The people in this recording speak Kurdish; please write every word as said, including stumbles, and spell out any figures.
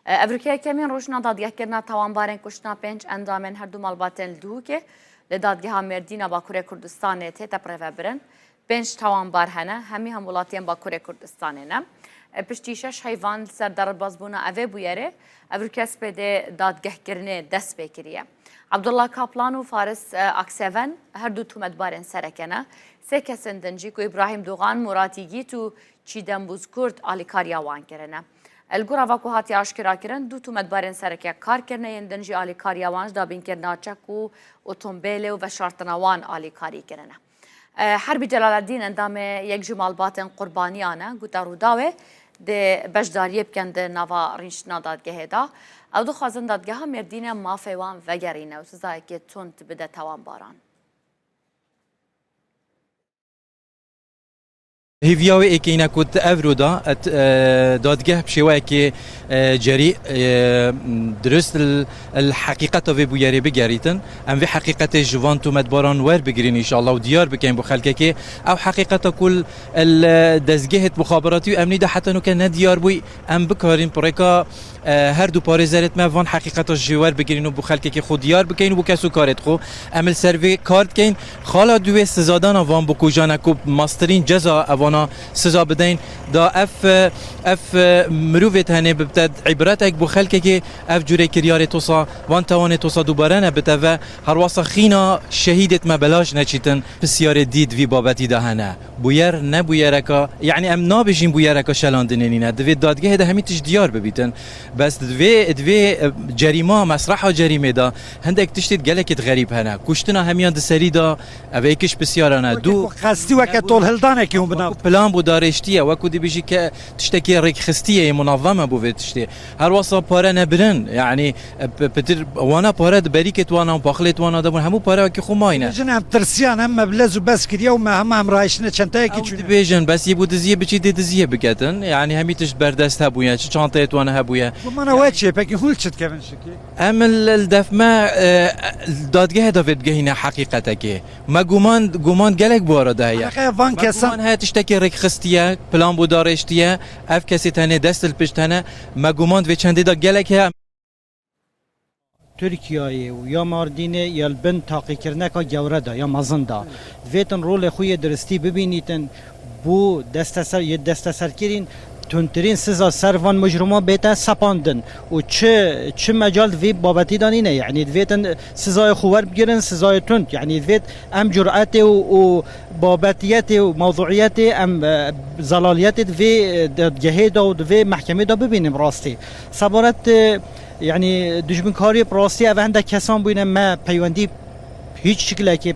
Ev rûke yekemîn rojna dadgehkirina tawanbarên kuştina pênc endamên her du malbatên li Duhokê li Dadgeha Mêrdîn a Bakurê Kurdistanê tête birêvebirin. Pênc tawanbar hene, hemî hemwelatiyên Bakurê Kurdistanê ne. Piştî şeş heyvan li ser derbazbûna evê bûyerê, ev rûke spêdê dadgehkirinê dest pê kiriye. Abdullah Kaplan û Faris, e, Akseven her du tometbarên sereke ne. Sê kesên din jî ku Îbrahîm Dogan, Murat Yigît û Çîdem Bozkurt alîkariya wan kirine. Li gora va ku hatiye aşkerakirin, du tometbarên sereke kar kirine, yên din jî alîkariya wan ji dabînkirina çek û otombêlê û veşartina wan alîkarî kirine. E, Herbî Celaleddîn, endamê yek ji malbatên qurbaniyan e, gote Rûdawê dê beşdariyê bikin di nava rûniştina dadgehê de. Ew dixwazin dadgeha Mêrdînê mafê wan vegerîne û sizayekê tund bide tawanbaran. Hêviya wê êkeyî ne ku di evro de et, e, dadgeh bi şêweyekê, e, cerî, e, dirust li, li heqîqeta vê bûyerê bigerîtin. Em vê heqîqetê ji van tometbaran werbigirîn înşallah û diyar bikeyn bo xelkekê. Ew heqîqeta ku li, li dezgehêt muxaberatî û emnî de heta nûke ne diyar bûy, em bikarîn pirêka e, her du parêzerêt me van heqîqeta ji wer bigirîn û bo xelkekê xwe diyar bikeyn û bo kes û karêt xwe. Em li ser vê kar dikeyn. Xala duwê sizadana van bikujane ku mastirîn ceza evana siza bideyn. Da ev, e, ev, e, mirovê tenê bibte îbretek bo xelkekê, ev curê kiryarê tosa, van tawanê tosa dubare nebite ve. Herwasa xîna şehîdêt me belaş neçîtin. Pisyarê dî di vî babetî de hene. Bûyer ne bûyereka, yanî em nabêjin bûyereka şelandinê nîne. Divê dadgehê de hemî tişt diyar bibîtin. Bes divê, divê, e, cerîma, mesreha cerîmê de hindek tiştêt gelekêt xerîb hene. Kuştina hemiyan di serî de, ev êkiş pisyarane. Weke Du, ku qestî weke tolhildanekî hûn bina. Wekû plan bû darêştiye, wekû dibêjî ke tiştekî rêkxistiye yê munazeme bû vê tiştê. Her wasa pare nebirin, yanî, e, p-, pitir wana pare di berîkêt wana û paxilêt wana de bûn, hemû pare wekî xwe mayne. Dibêjin em tirsiyan, em meblez û bes kiriye û me hema em rahiştine çenteyekî Ew çûne. Dibêjin, bes yê bû diziyê biçî dê diziyê biketin. Yanî hemî tişt berdest hebûye, çi çanteyê wana hebûye. Gumana we çi ye? Pekî hûn li çi dikevin şikî? Em li, li def me, e, dadgehê de vê bigehîne heqîqetekê. Me guman, guman gelek bu arada heye. Heqe van Me kesan guman heye tiştekî rêkxistiye, plan bû darêştiye. Ev kesê tenê dest li pişt hene. Me guman vê çendê de gelek heye. Tirkiyeyê û ya Mardînê ya li bin taqîkirineka gewre de, ya mezin de. Divêtin rolê xwe yê diristî bibînîtin, bo desteser, yê desteserkirîn tundtirîn siza ser van mujriman bête sepandin û çi, çi mecal di vê babetî de nîne. Yanî divêtin sizayê xwe werbigirin, sizayê tund. Yanî divêt em curetê û, û babetiyetê û mewduiyetê em, e, zelaliyetê di vê, e, dadgehê de û di vê mehkemê de bibînin rastî. Sebaret, e, Yanî dijminkarî bi rastî ev hindek kesan bûyne me peywendî hiç şikilekê